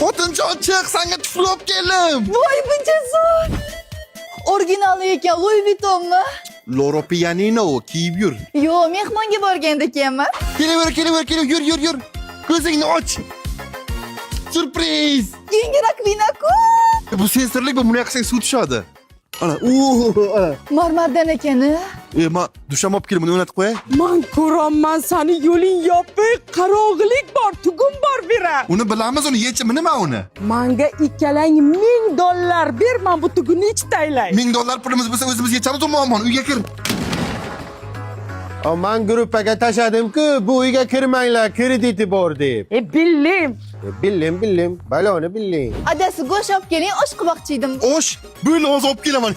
Xotinjon, chiq, sanga tufli olib keldim. Voy, buncha zo'r. Originali ekan, Louis Vuittonmi? Loro Pianino, kiyib yur. Yo'q, mehmonga borganda kiyaman. Kelaver, kelaver, kelaver, yur, yur, yur. Ko'zingni och. Syurpriz! Keyingi rakovina-ku. Bu sensorlik bu, buni qilsang suv tushadi. Ana, u, ana. Marmardan ekan. E, ma dushanba olib kelib buni o'rnatib qo'yay. Man ko'rolman sani, yo'ling yopiq, qarog'lik bor, tugun bor, bera. Uni bilamiz, uni yechimi nima uni? Manga ikkalang 1000 dollar ber, man bu tugunni ichtaylay. 1000 dollar pulimiz bo'lsa, o'zimiz yechamiz u muammoni. Uyga kir. Man gruppaga tashladim-ku, bu uyga kirmanglar, krediti bor deb. E, bildim. E, bildim, bildim. Baloni bildim. Adasi, go'sht olib keling, osh qilmoqchi edim. Osh, bo'ldi, hozir olib kelaman.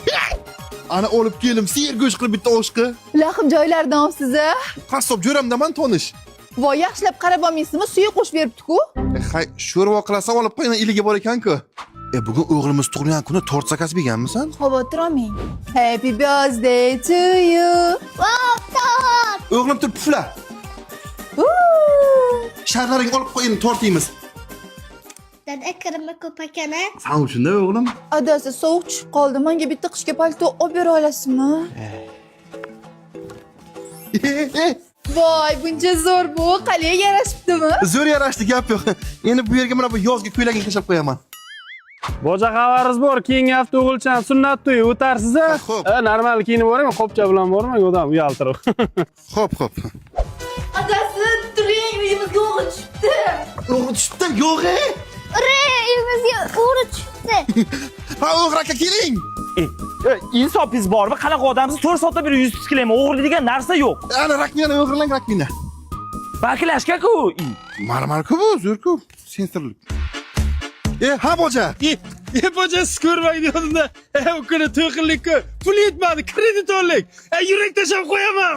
Ana, olib keldim. Sir go'sht qilib bitta osh qil. Lahm joylaridan olibsiz a? Qassob jo'ramdaman, tonish. Voy, yaxshilab qarab olmaysizmi? Suyi qo'shib beribdi-ku. E, hay, sho'rva qilasan, olib qo'y, iligi bor ekan-ku. E, bugun o'g'limiz tug'ilgan kuni, tort заказ berganmisan? Xavotir olmang. Happy birthday to you. O'g'lim, tur, pufla. Woo! Sharlaringni olib qo'y, endi tort yeymiz. Dada, kirimi ko'p ekan a? San uchun-da, o'g'lim. Adasi, sovuq tushib qoldi. Menga bitta qishga palto olib bera olasizmi? E, e, Voy, buncha zo'r bu. Qalay, yarashibdimi? Zo'r yarashdi, gap yo'q. Endi bu yerga mana bu yozgi ko'ylagini tashlab qo'yaman. Boja, xabaringiz bor, keyingi hafta o'g'ilchani sunnat to'yi, o'tarsiz a? Xo'p. E, normal kiyinib boring, qopcha bilan bormang, odam uyaltirib. Xo'p. Adasi, turing, uyimizga o'g'ri tushibdi. O'g'ri tushibdi, yo'q e. Ure, uyimizga o'g'ri tushibdi. Ha, o'g'ri aka, keling. E, insofing'iz bormi? Qanaqa odamsiz? 4 soatda beri yuz tikilayman. O'g'ri degan narsa yo'q. Ana раковина, o'g'irlang раковина. Баклажка-ku. Marmar-ku bu, zo'r-ku. Sensorlik. E, ha, boja. E, boja, siz ko'rmang deyordimda. E, u kuni to'y qildik-ku. Pul yetmadi, kreditorlik. E, yurak tashlab qo'yaman.